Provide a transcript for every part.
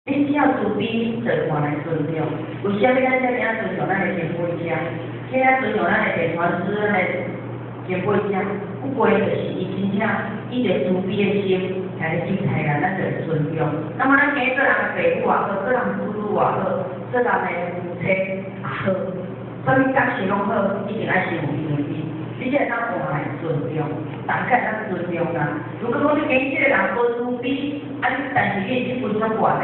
你只要慈悲，就會換來尊重。為啥物咱遮爾仔尊重咱的前輩者？遮爾尊重咱的伝傳師、咱的前輩者？不過就是伊真正以著慈悲的心來接待人，咱就會尊重。那麼咱今日做人的爸母也好，做人子女也好，做人的夫妻也好，啥物角色攏好，一定愛先有慈悲。你才會當換來尊重，大家會當尊重人。如果講你今日這個人無慈悲，啊，但是你是分足懸的，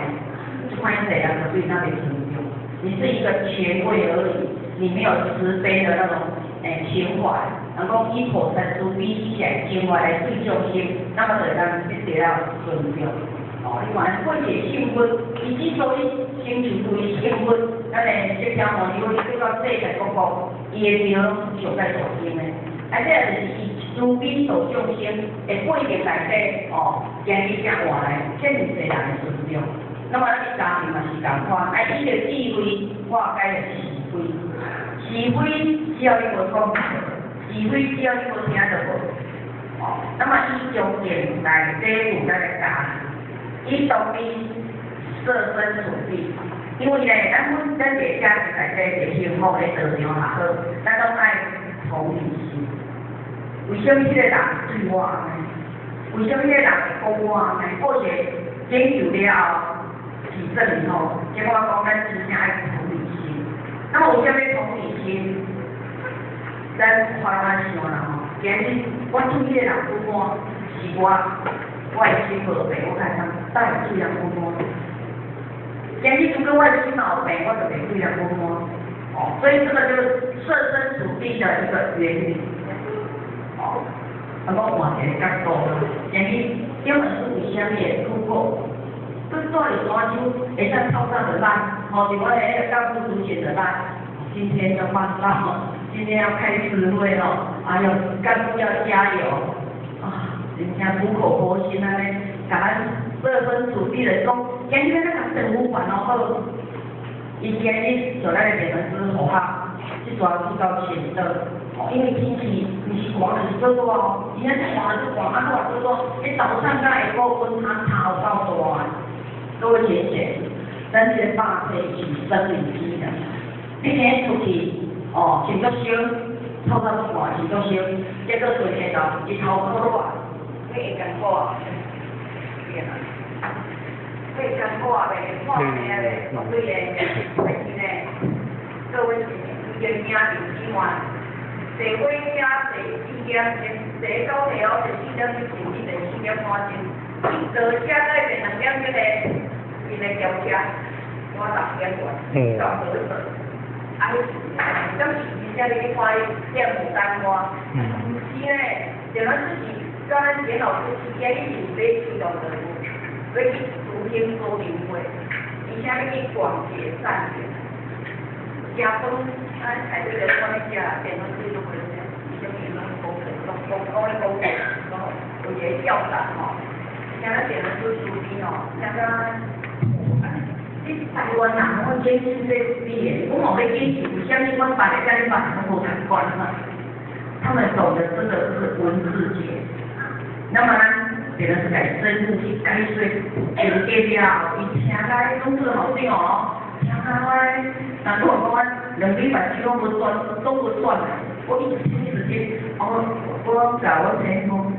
這款勢人就對咱袂尊重。你是一個權威而已，你沒有慈悲的那種情懷。人講以菩薩慈悲起來情懷來對眾生，那麼就會當得到尊重。哦，你看過一個聖佛，伊之所以成就規聖佛，咱的釋迦牟尼佛叫到世界各國，伊的廟攏是上蓋大間的。啊，這就是伊慈悲度眾生的過程內底，哦，將伊才換來遮爾濟人的尊重。那麼咱的家庭嘛是仝款，愛以著智慧化解著是非，是非只要你無講，是非只要你無聽就無。哦，那麼以中間來體悟咱的家庭，以獨立設身處地，因為咧，咱阮咱佇家庭內底佇幸福的道場也好，咱攏愛同理心。為啥物彼個人對我按呢？為啥物彼個人會講我按呢？過一個研究了後，是證明吼，結果講咱真正愛同理心。那麼為啥物同理心？咱看咱想啦吼，今日我對彼個人不滿，是我的心無病，我會當帶對人不滿。今日如果我的心有病，我就袂對人不滿。哦，所以這個就是設身處地的一個原理。哦，啊，我換一個角度，今日這本書為啥物會突破？佮住佇山丘，會使透早就來，吼，佇我的彼個幹部主寫的來，今天要報告，今天要開次會咯，哎喲，幹部要加油，啊，真正苦口婆心按呢，共咱設身處地的講，今日咱共政府辦好好，伊今日做咱的電傳師好哈，這逝去到前島，哦，因為天氣毋是寒就是做熱哦，伊遐寒就寒，啊熱就熱，彼早上佮下晡溫差差有夠大。各位淺顯，咱這個肉體是生理機能，你今日出去，哦，穿足燒，透早出汗穿足燒，結果隨下晝日頭烤熱，你會艱苦啊？對啊，會艱苦啊？袂破命咧，對的，但是呢，各位伊個名就之外，坐火車坐四點鐘，坐高鐵哦，坐4點鐘，甚至坐4點半鐘，伊坐車改變2點鐘的。因的轿車，我10點外到河北，啊，彼時，當時真正你去看伊電牡丹花，毋是呢，就咱自己，甲咱簡老師是今日是欲去動的，欲去讀經說明會，而且欲去廣結善緣，食飯，咱台北人講咧食，電腦水攏袂食，啥物攏講講講講咧講講，有一個校長吼，聽咱電腦水慈悲吼，聽咱。你台灣人，我堅持這語言，我無欲堅持，為啥物阮別个佮恁別人攏無仝款嘛？他們懂得這個是文字解，那麼咱變成是來深入去解說，講過了後，伊聽來攏做校長哦，聽來，但如果講阮2禮拜手攏無斷，攏無斷來，我一直聽一直聽，我我共阮先生講，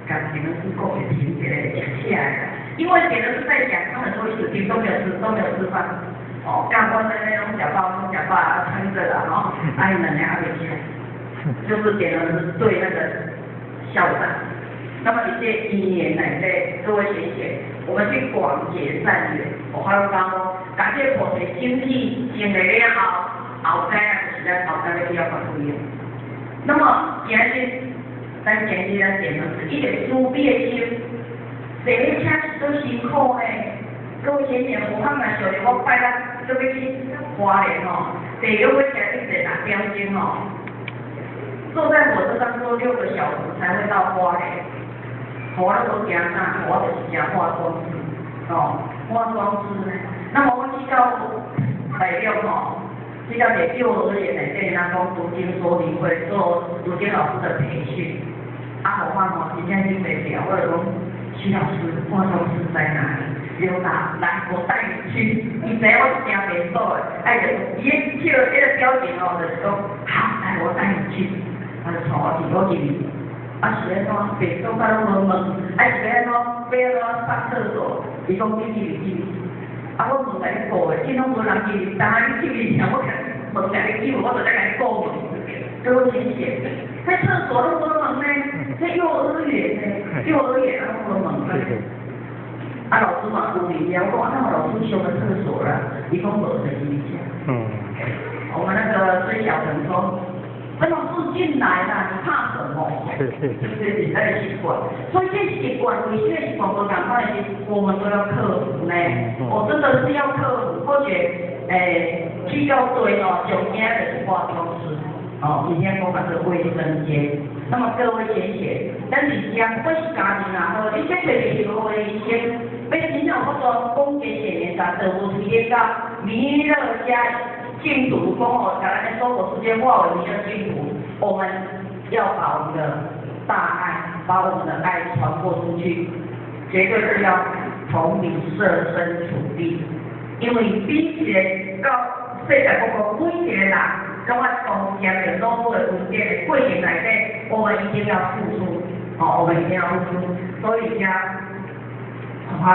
共電腦師講會停一下，食起來。因為別人是在講，他們都一直聽，都沒有吃，都沒有吃飯。哦，教官在那攏食飽，攏食飽，撐著啦，吼，啊，𪜶兩个還袂吃，就是點的是對那個校長。那麼這一年內底，各位學姐，我們去廣結善緣，我發覺講，共這個菩提心體成立了後，後蓋就是咱後蓋欲去曉發揮。那麼今日，咱今日咱點的是一個慈悲的心。坐火車是足辛苦呢，各位淺顯，有可能想著我拜六閣欲去花蓮吼，坐火車去坐6點鐘吼，坐在火車上坐6個小時才會到花蓮。我攏無驚啥，我就是食化妝師，哦，化妝師呢。那麼我去到大陸吼，去到一個幼兒園內底，人講讀經說明會做讀經老師的培訓，啊，我吼真正忍袂牢，我就講。徐老師，化妝師在哪裡？劉達，來，我帶你去。伊知影我是驚便所的，哎，就伊迄笑，彼個表情哦，就是講，好，來我帶你去，他就帶我去，我入去，啊是按怎？便所甲攏無門，啊是欲按怎？欲按怎上廁所？伊講你入去入去，啊我門共你顧的，見攏無人入去，但你入去時，我門共你救，我就再共你顧門，給我驚險。在廁所攏無門呢，在幼兒園呢，幼兒園攏無門。啊，老師嘛有理啊，我講啊，那老師修個廁所啦，伊講無就是這樣。我們那個孫小騰說，那老師進來啦，你怕什麼？是不是？他的習慣，所以這習慣，為什麼習慣無仝款的時，我們都要克服呢。我真的是要克服，或者，去到對哦，上驚就是化妝師，哦，今天講的是衛生間。那麼各位先賢，咱佇遮不管是家庭也好，你這找任何的醫生，欲真正有法度講解賢言啥，就無推薦到彌勒家淨土，講哦，共咱的娑婆世界化為彌勒淨土，我們要把我們的大愛，把我們的愛傳播出去，絕對是要同理設身處地，因為每一個到世界各國每一個人，攏愛從經著老母的恩典的過程內底，我們一定要付出，哦，我們一定要付出，所以遮，好，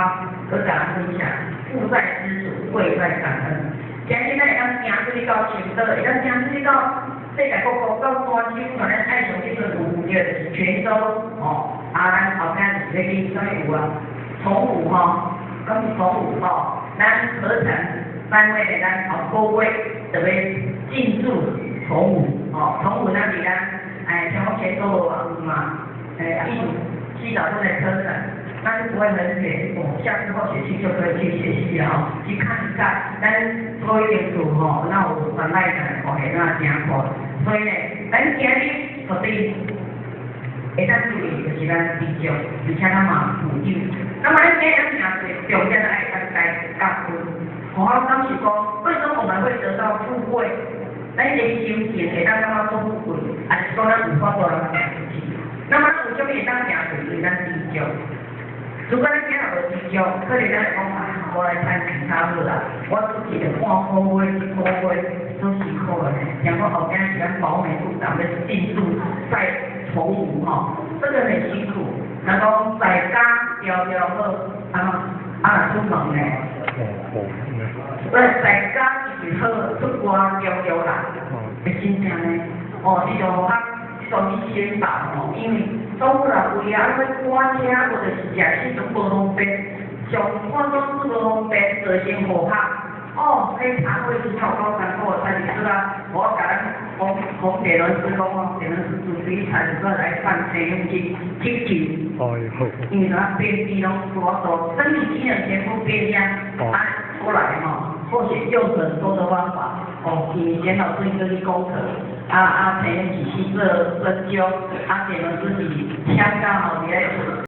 閣共咱分享，富在知足，貴在感恩。今日咱會當行出去到青島，會當行出去到世界各國，到全球，咱愛上這個有著就是泉州，哦，啊，咱後壁就是欲去啥物有啊？崇武吼，講是崇武吼，咱合成單位的咱後個月就欲進駐崇武，哦，崇武那裡咱，哎，像我泉州無有嘛，哎，一起早就在車程，那就不會很遠，哦，下次或許去就可以去學習了吼，去看一看，咱多一點厝吼，那有番來看，哦，那真好。所以呢，咱今日到底會當注意，就是咱知足，而且咱嘛富有。那麼咱今日聽重點愛當來感恩。我感受講，為什麼我們會得到富貴？咱的心情會當感覺做富貴，還是講咱有法度來行出去？那麼咱為什麼會當行出去？因為咱知足。如果咱今仔無知足，可能咱會講啊，我來趁其他好啦，我出去就半個月、一個月都辛苦的。像講後壁是咱保美部長欲進駐在崇武吼，這個很辛苦。人講在家條條好，啊啊若出門呢？喂，在家是好，出外條條難，會真正呢。哦，這就較屬於先導吼，因為總有人為啊，欲趕車或者是食時陣無方便，上化妝師無方便，造成誤拍。哦，彼腸胃真正有夠艱苦，但是說啊，我共咱講講電輪師講哦，電輪師自肥才是過來放生去急救。哦喲。因為咱便秘攏無法度，身體機能全部變樣，啊，過來吼，或許用很多的方法，哦，以前老師叫去講課，啊啊，陳永是去做針灸，啊，電輪師是香港吼，佇咧。